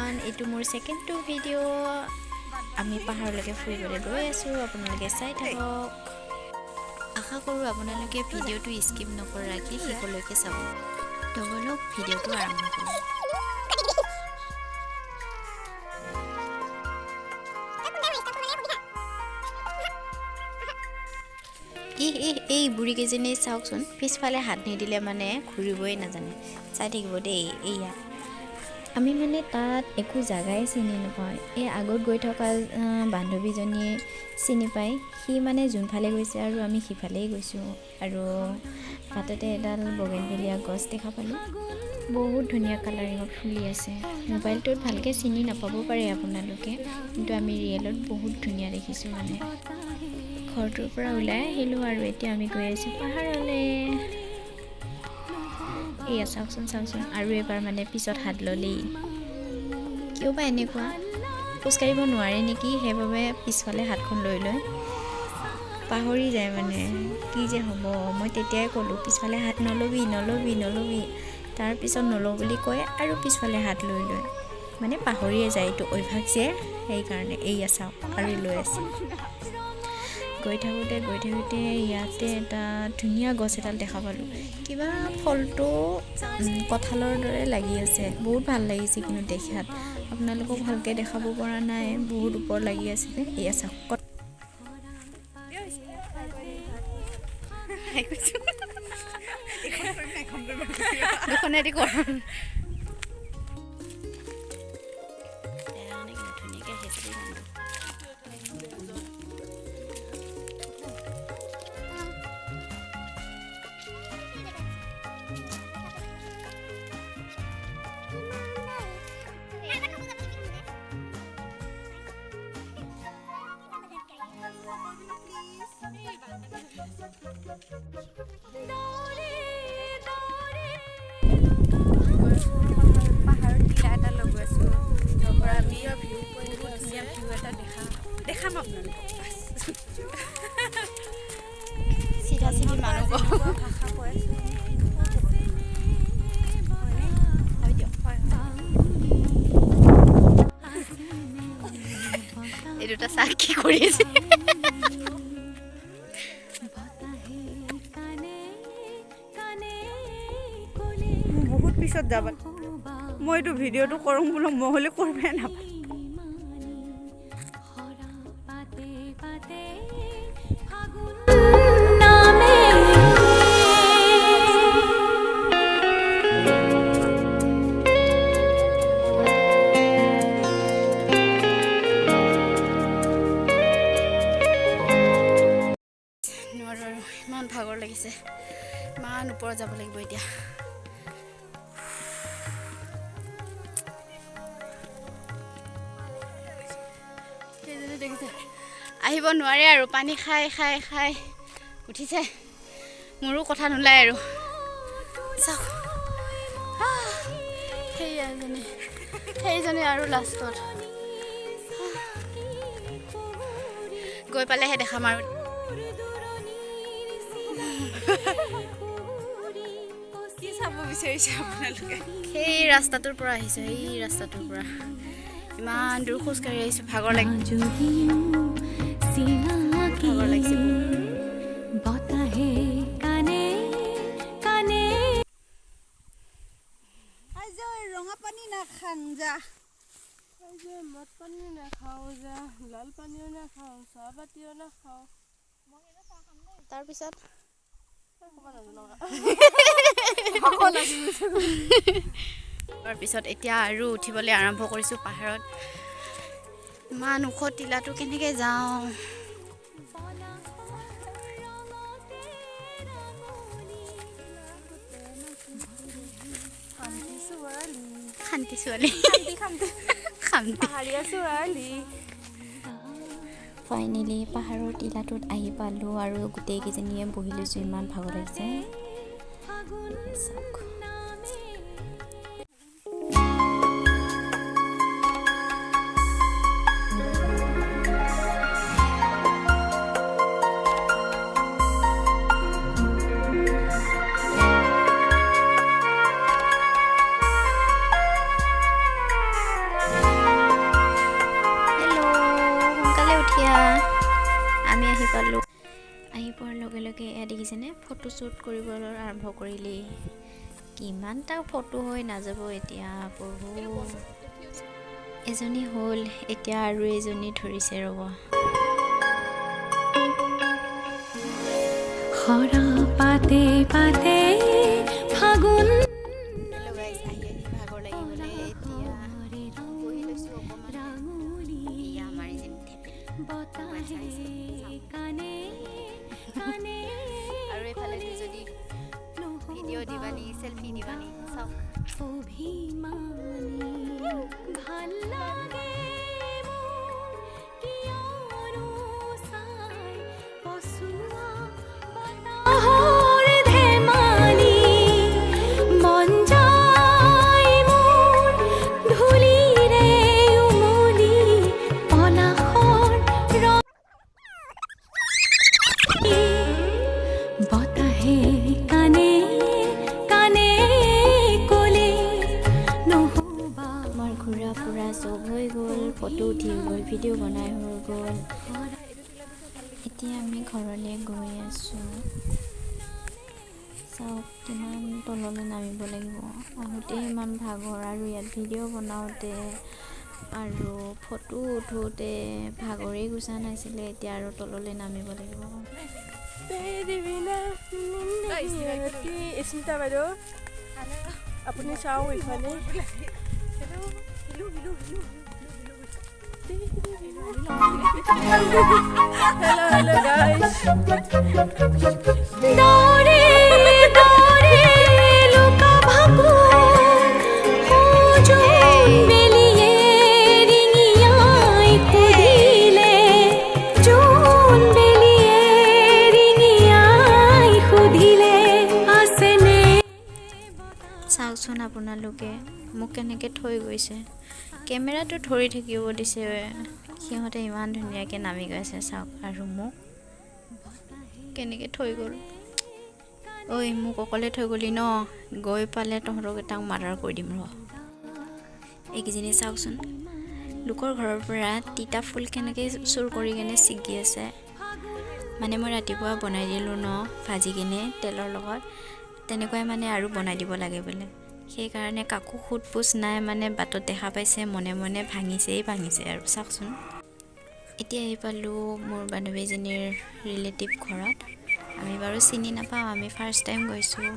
Everyone, এইটো মোৰ ছেকেণ্ডটো video'. আমি পাহাৰলৈকে ফুৰিবলৈ গৈ আছোঁ, আপোনালোকে চাই থাকক। আশা কৰোঁ আপোনালোকে ভিডিঅ'টো স্কিপ নকৰাকৈ শেষলৈকে চাব। তো ব'লক, ভিডিঅ'টো আৰম্ভ কৰোঁ। এই বুঢ়ীকেইজনী চাওকচোন, পিছফালে হাত নিদিলে মানে ঘূৰিবই নাজানে। চাই থাকিব দেই। এইয়া আমি মানে তাত একো জাগাই চিনি নাপাওঁ। এই আগত গৈ থকা বান্ধৱীজনীয়ে চিনি পায়, সি মানে যোনফালে গৈছে আৰু আমি সিফালেই গৈছোঁ। আৰু বাটতে এডাল বগেনভেলিয়া গছ দেখা পালোঁ, বহুত ধুনীয়া কালাৰিঙত ফুলি আছে। মোবাইলটোত ভালকৈ চিনি নাপাব পাৰে আপোনালোকে, কিন্তু আমি ৰিয়েলত বহুত ধুনীয়া দেখিছোঁ। মানে ঘৰটোৰ পৰা ওলাই আহিলোঁ আৰু এতিয়া আমি গৈ আছোঁ পাহাৰলৈ। এইয়া চাওকচোন চাওকচোন, আৰু এবাৰ মানে পিছত হাত ল'লেই। কিয় বা এনেকুৱা, খোজকাঢ়িব নোৱাৰে নেকি, সেইবাবে পিছফালে হাতখন লৈ লয়, পাহৰি যায় মানে কি যে হ'ব। মই তেতিয়াই ক'লোঁ পিছফালে হাত নল'বি নল'বি নল'বি, তাৰপিছত নলওঁ বুলি কয় আৰু পিছফালে হাত লৈ লয়, মানে পাহৰিয়ে যায়, এইটো অভ্যাস যে, সেইকাৰণে। এইয়া চাওক আৰু লৈ আছে। গৈ থাকোঁতে গৈ থাকোঁতে ইয়াতে এটা ধুনীয়া গছ এডাল দেখা পালোঁ, কিবা ফলটো কঁঠালৰ দৰে লাগি আছে, বহুত ভাল লাগিছে কিন্তু দেখাত। আপোনালোকক ভালকৈ দেখাব পৰা নাই, বহুত ওপৰ লাগি আছিলে। এয়া চাওক, ধুনীয়াকৈ আহিছে। পাহাৰত টিলা এটা লগোৱাইছোঁ, য'ৰ পৰা আমি বহুত ধুনীয়া ভিউ এটা দেখাম আপোনালোকক। চিধা চিধি মানুহ ভাষা কৈ আছোঁ। হয় দিয়ক। এই দুটা চাহ কি কৰি আছে? বহুত পিছত যাবা, মই এইটো ভিডিঅ'টো কৰোঁ বোলো, মই হ'লে কৰিবই নাপাওঁ। নোৱাৰোঁ আৰু, ইমান ভাগৰ লাগিছে, ইমান ওপৰত যাব লাগিব এতিয়া। সেইজনী দেখিছে, আহিব নোৱাৰে আৰু, পানী খাই খাই খাই উঠিছে। মোৰো কথা নোলায় আৰু। চাওক, সেইজনী সেইজনী আৰু লাষ্টত গৈ পালেহে দেখাম আৰু। কি চাব বিচাৰিছে আপোনালোকে? সেই ৰাস্তাটোৰ পৰা আহিছোঁ, সেই ৰাস্তাটোৰ পৰা ইমান দূৰ খোজকাঢ়ি আহিছোঁ, ভাগৰ লাগি ভাগৰ লাগিছে। বতাহে কানে কানে ৰঙা পানী নাখাং যা, মদ পানী নাখাওঁ যা, লাল পানীও নাখাওঁ, চাহপাতিও নাখাওঁ। তাৰপিছত তাৰপিছত এতিয়া আৰু উঠিবলৈ আৰম্ভ কৰিছোঁ পাহাৰত। ইমান ওখ টিলাটো কেনেকৈ যাওঁ। শান্তি ছোৱালী, শান্তি। ফাইনেলি পাহাৰৰ টিলাটোত আহি পালোঁ আৰু গোটেইকেইজনীয়ে বহি লৈছোঁ, ইমান ভাগৰ লাগিছে। চাওক, পোৱাৰ লগে লগে এয়া দেখিছেনে, ফটোশ্বুট কৰিবলৈ আৰম্ভ কৰিলেই। কিমানটা ফটো হৈ নাযাব এতিয়া প্ৰভু। এজনী হ'ল, এতিয়া আৰু এজনী ধৰিছে ৰ'ব। সৰা পাতে পাতে ফাগুন। হেল্ল' গাইজ, আহি আহি ভাগৰ লাগি গ'লে, এতিয়া বহি লৈছোঁ অকণমান। ৰাঙলী এয়া আমাৰ এজনী থেপেলি। বতাহে কাণে কাণে। আৰু এইফালে দুজনী ভিডিঅ' দিবা নেকি, চেলফি দিবা নেকি চাওক। অভিমানী ভাল লাগে মোৰ কিয়নো চাই পচোৱা বতাহৰ ধেমালি। মন যায় মোৰ ধূলিৰে উমলি পলাশৰ ৰং। বতাহে কাণে কাণে ক'লে নহ'বা। আমাৰ ঘূৰা ফুৰা চব হৈ গ'ল, ফটো উঠি গ'ল, ভিডিঅ' বনাই হৈ গ'ল। এতিয়া আমি ঘৰলৈ গৈ আছোঁ। চাওক, কিমান তললৈ নামিব লাগিব। আহোঁতে ইমান ভাগৰ আৰু ইয়াত ভিডিঅ' বনাওঁতে আৰু ফটো উঠোঁতে ভাগৰেই গুচা নাছিলে। এতিয়া আৰু তললৈ নামিব লাগিব। तेरे बिना কি স্মিতা বাইদেউ, আপুনি চাওক ইফালে। Hello' hello' guys. দৌৰে দৌৰে লুকা ভাকু জোন বেলিয়ে ৰিঙিয়াই সুধিলে, জোন বেলিয়ে ৰিঙিয়াই সুধিলে, আছেনে? চাওকচোন আপোনালোকে, মোক কেনেকৈ থৈ গৈছে। কেমেৰাটো ধৰি থাকিব দিছে। সিহঁতে ইমান ধুনীয়াকৈ নামি গৈছে চাওক, আৰু মোক কেনেকৈ থৈ গ'ল। ঐ, মোক অকলে থৈ গ'লি ন? গৈ পালে তহঁতক এটাক মাৰ্ডাৰ কৰি দিম ৰ। এইকেইজনী চাওকচোন, লোকৰ ঘৰৰ পৰা তিতা ফুল কেনেকৈ চুৰ কৰি কেনে ছিগি আছে। মানে মই ৰাতিপুৱা বনাই দিলোঁ ন ভাজি কিনে তেলৰ লগত, তেনেকুৱাই মানে আৰু বনাই দিব লাগে বোলে। সেইকাৰণে কাকো সোধ পোছ নাই, মানে বাটত দেখা পাইছে, মনে মনে ভাঙিছেই ভাঙিছে আৰু চাওকচোন। এতিয়া আহি পালোঁ মোৰ বান্ধৱীজনীৰ ৰিলেটিভ ঘৰত। আমি বাৰু চিনি নাপাওঁ, আমি ফাৰ্ষ্ট টাইম গৈছোঁ।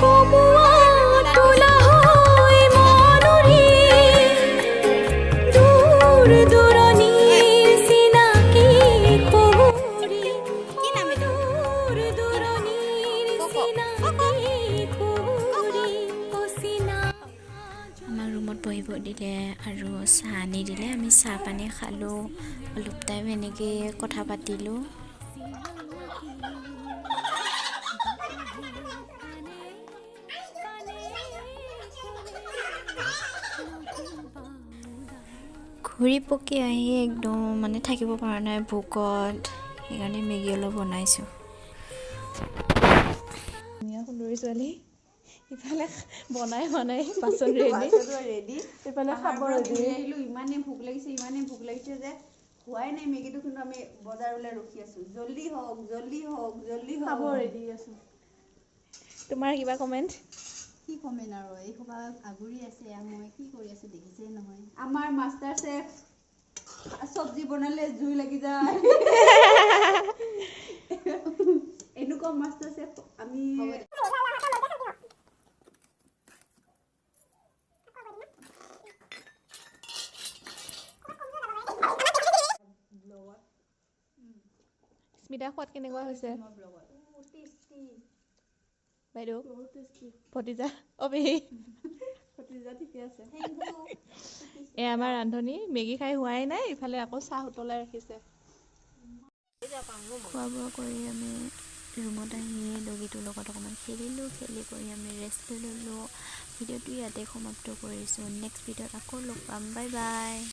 কমোৱা তোলা হৈ মনৰি দূৰ দূৰণিৰ চিনাকি সুঁৱৰি, দূৰ দূৰণিৰ চিনাকি সুঁৱৰি, অচিনা। আমাক ৰুমত বহিব দিলে আৰু চাহ আনি দিলে। আমি চাহ পানী খালোঁ, অলপ টাইম এনেকৈ কথা পাতিলোঁ। ঘূৰি পকি আহি একদম মানে থাকিব পৰা নাই ভোকত, সেইকাৰণে মেগী অলপ বনাইছোঁ। ধুনীয়া সুন্দৰী ছোৱালী ইফালে বনাই বনাই বাচন ৰেডি। ৰেডি। ইফালে খাব ৰেডি। আহিলো, ইমানেই ভোক লাগিছে, ইমানেই ভোক লাগিছে যে হোৱাই নাই মেগীটো, কিন্তু আমি বজাৰলৈ ৰখি আছো, জল্দি হওক, জল্দি হওক, জল্দি খাব হওক। ৰেডি আছো। তোমাৰ কিবা কমেণ্ট? কি কমেণ্ট আৰু, এই সোপা আগুৰি আছে। এয়া মই কি কৰি আছো দেখিছেই নহয়। আমাৰ মাষ্টাৰ চেফ, চব্জি বনালে জুই লাগি যায়, এনেকুৱা মাষ্টাৰ চেফ আমি। স্মিতা, সোৱাদ কেনেকুৱা হৈছে? বাইদেউ? বহুত টেষ্টি। ভতিজা, অ পেহী। ভতিজা ঠিকে আছে। এই আমাৰ ৰান্ধনী মেগী খাই হোৱাই নাই, ইফালে আকৌ চাহ উতলাই ৰাখিছে। খোৱা বোৱা কৰি আমি ৰুমত আহি ডগীটোৰ লগত অকণমান খেলিলোঁ। খেলি কৰি আমি ৰেষ্ট লৈ ল'লোঁ। ভিডিঅ'টো ইয়াতে সমাপ্ত কৰিছোঁ। নেক্সট ভিডিঅ'ত আকৌ লগ পাম। Bye bye.